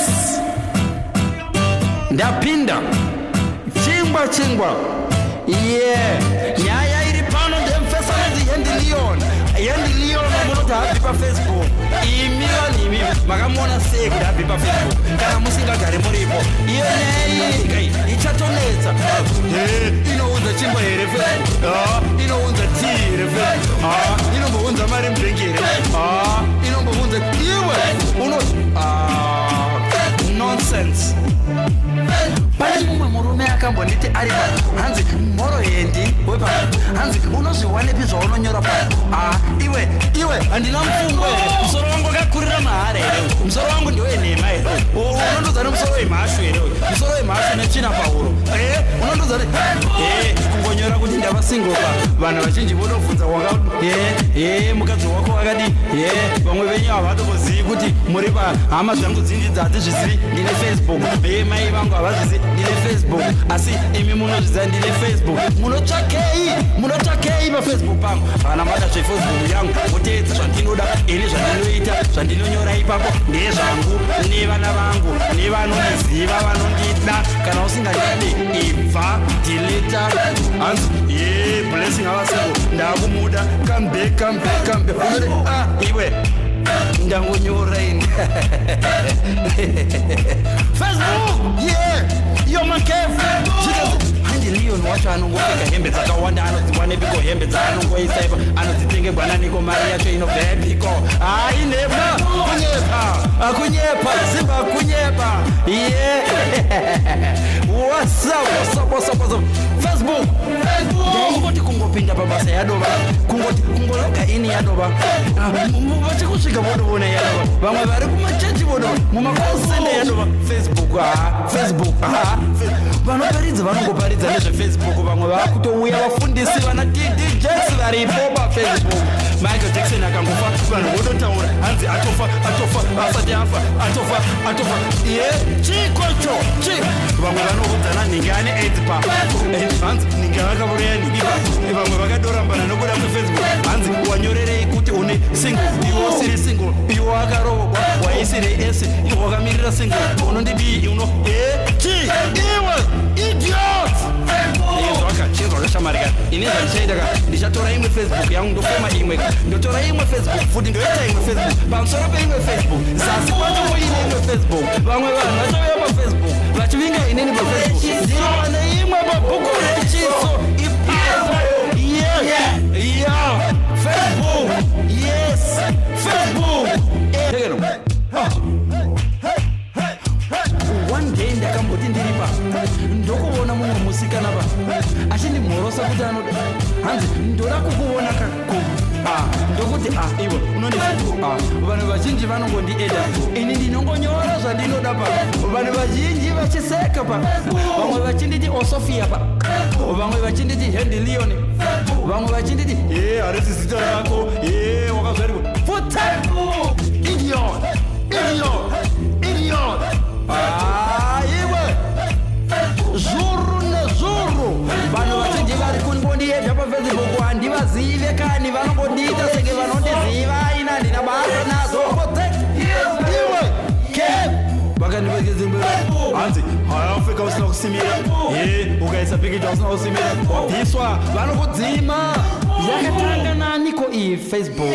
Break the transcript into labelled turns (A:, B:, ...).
A: Yes, ndapinda chingwa chingwa. Yeah, nyaya iri pano ndemfesa anonzi Hendy Leon. Hendy Leon munoti habvi paFacebook. Imi vanhu imi makamuona sei kuti habvi paFacebook kana musingagari muripo? Iyo nyaya iyi ichatonetsa. Inounza chingwa here Facebook? Inounza tea here Facebook? Inombounza mari mubhengi here? Inombounza iwe unoti nonsense. Pane mumwe murume akambonditi ari pa, hanzi mhoro Hendy wepa, hanzi unozviwanepi zvaunonyora pa? Iwe iwe, handina mufungo here? Musoro wangu wakakurira mahara here? Musoro wangu ndewenhema here? Unondodza nemusoro wemhashu here? Musoro wemhashu netsvina pauro. Unondodza kungonyora kuti ndava single pa, vanhu vazhinji vodobvunza waka mukadzi wako wakadi. Vamwe venyu havatozivi kuti muri pa. Hama zvangu dzinji dzadzizvizivi ndine Facebook. Mai vangu havazvizivi ndine Facebook, asi imi munozviziva ndine Facebook. Munotsvakei? Munotsvakei paFacebook pangu? Kana mada zveFacebook yangu, moteedza zvandinoda ini, zvandinoita, zvandinonyora ipapo ndezvangu nevana vangu nevanondiziva vanondida. Kana usingandidi, ibva, delete. Hanzi ye Blessing ava single, ndakumuda, come back, come back, come back. Unoti ah, iwe, ndangonyora ini. Facebook, yeah, yo makefu. Handi Leon wacho anongopfeka hembe dzakawanda, anodziwanepiko hembe dzaanongoisa ipo? Anodzitengerwa naniko? Mari yacho inobvepiko? Ainhepa, kunyepa, kunyepa, zimba kunyepa. Yeah, what's up, what's up, what's up, what's up, Facebook? Ndaingoti kungopinda pabasa yadova, kungoti kungologa ini yadova, vachikusvika vodovona yadova, vamwe vari kumachechi vodova, mumacall center yadova. Facebook, ha, Facebook, ha, vanoparidza vanongoparidza nezveFacebook. Vamwe vakutouya vafundisi vana TD Jakes varipo paFacebook. Michael Jackson akangofa, vanhu vototaura, hanzi atofa, atofa, asati afa, atofa, atofa. Ye chikocho chi vamwe vanoudzana nhingi ane AIDS pa, hanzi nhingi akavureya nhingi pa. Vamwe vakadorambana nokuda kweFacebook. Hanzi wanyorerei kuti une single, iwe usiri single? Iwe akarohwa, waisirei ese? Iwe wakamirira single, unondidii? Uno chi iwe idiot. Chinzwaka, ini zvandichaita ka, ndichatora imwe Facebook yangu, ndofema imwe, ndotora imwe Facebook futi, ndoita imwe Facebook pamusoro peimwe Facebook, zasi kwacho muine imwe Facebook. Vamwe vanhu vachauya paFacebook vachivinga inini paFacebook, ndinowane imwe pabhuku rechiso ipapo. Yeah, Facebook, yes, Facebook. One day ndakamboti ndiripa, ndokuona mumwe musikana pa achindimhorosa kuti anoda, hanzi ndoda kukuona kaku. Ndokuti a iwe unondizi vanhu vazhinji vanongondieda, ini ndinongonyora zvandinoda pa, vanhu vazhinji vachiseka pa, vamwe vachinditi Osofia pa, vamwe vachinditi Hendy Leon, vamwe vachinditi ye harisi zita rako, ye wakazvarirwa futa. Idiot, idiot, idiot. Iwe, zuru nezuru vanhu vazhinji vari kungondiedha paFacebook handivazive kani, vanongondiita senge vanondiziva, ina handina basa nazvo. Iwe ke vakandipekedzimbe, hanzi hayafika usina kusimira, ye ukaisa pikicha usina kusimira, wabviswa, vanokudzima. Yakatanga naniko iyi Facebook?